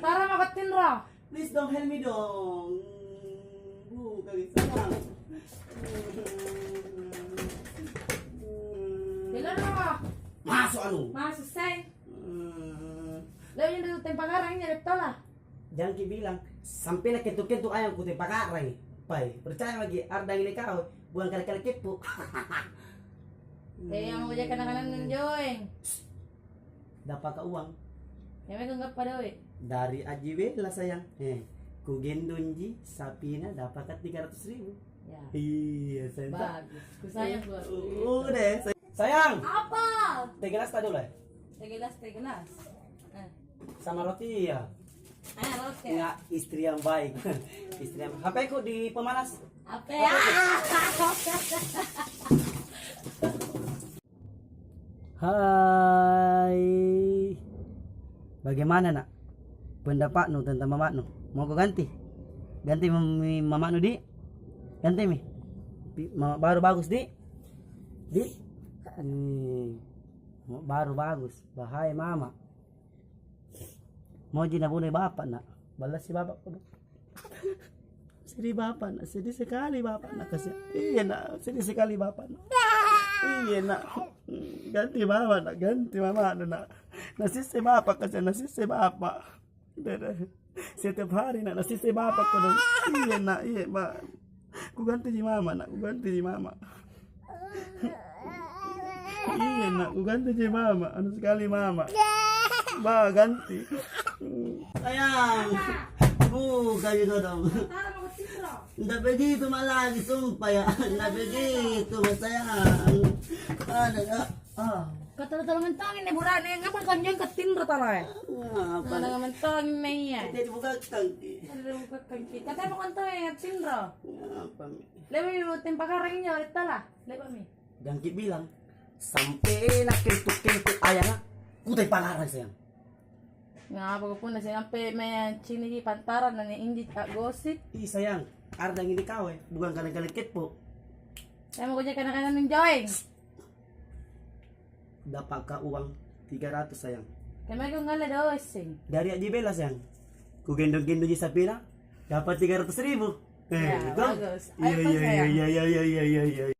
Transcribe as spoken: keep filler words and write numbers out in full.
Tara mako tinro. Please dong, help me dong. Buka gitu. Masuk anu. Masuk, seng. Hmm. Leo nyendu tempa garang nyari tola. Jangki bilang, sampai na kentu-kentu ayam ku tempa garang. Pai, percaya lagi, ardang ini kau, bukan kali-kali kepo. Eh, yang mau jaga anak-anak nunjoeng. Dapat uang. Ya, mereka nggak pada, we. Dari Aji Bella, sayang. Eh, ku gendongji sapina dapat tiga ratus ribu. Ya. Iya, sayang. Bagus. Ku sayang gua. Udah, sayang. Sayang. Apa? Teh gelas tadi dulu, ya? Teh gelas, teh gelas. Eh. Sama roti, ya? Eh, roti. Enggak, istri yang baik. Istri yang, H P-ku di pemanas. Apa ya? Hai. Bagaimana, Nak? Pendapatnu tentang mama'nu? Mau kau ganti? Ganti mami mama'nu, Di? Ganti mi. Pi-, mama baru bagus, Di? Di? Hmm. Mama baru bagus. Bahaya mama. Mauji nabunoi bapa, Nak. Ballasi bapa kodong. Sedih bapa, Nak. Sedih sekali bapa, Nak. Kasihan. Iya, Nak. Sedih sekali bapa, Nak. Iya, Nak. Ganti mama, Nak. Ganti mama, Nak. Nasisse bapa, kasihan. Nasisse bapa. Dada. Setiap hari, Nak. Nasisse bapa kodong. Iya, Nak. Iya, Pak. Ku gantiji mama, Nak, ku gantiji mama. Iya, Nak, ku gantiji mama. Anu sekali mama. Ba, ganti. Sayang, buka ji kodong. Ndak begitu ma lagi, sumpah ya. Ndak begitu ma, sayang. Ada, Kak. Ah. Katara-tara mentangin nih burane, ngapa kanjeng katinro tara ya? Apa? Katara mentangin nih ya. Jadi buka kangki. Ada buka kangki. Katara mau kantong ya tinro. Apa mi? Lebi lu tempa karang nyawa tala. Lebi mi. Jangki bilang, sampai na kentu-kentu ayana, kutai palarang, sayang. Ngapa kau pun nasi nampe me cini pantaran na inji gosip? Ih, sayang, ardang ini kau, eh, bukan kalian-kalian kepo. Saya mau kerja kana-kana nunjoeng. Dapatka uang tiga ratus, sayang. Kemae kau ngale doang, seng. Dari Aji Bella, sayang. Ku gendong-gendong ji sapina, dapat tiga ratus ribu. Eh, ya, itu. Bagus. Iya, ayo, iya, sayang. Iya, iya, iya, iya, iya, iya.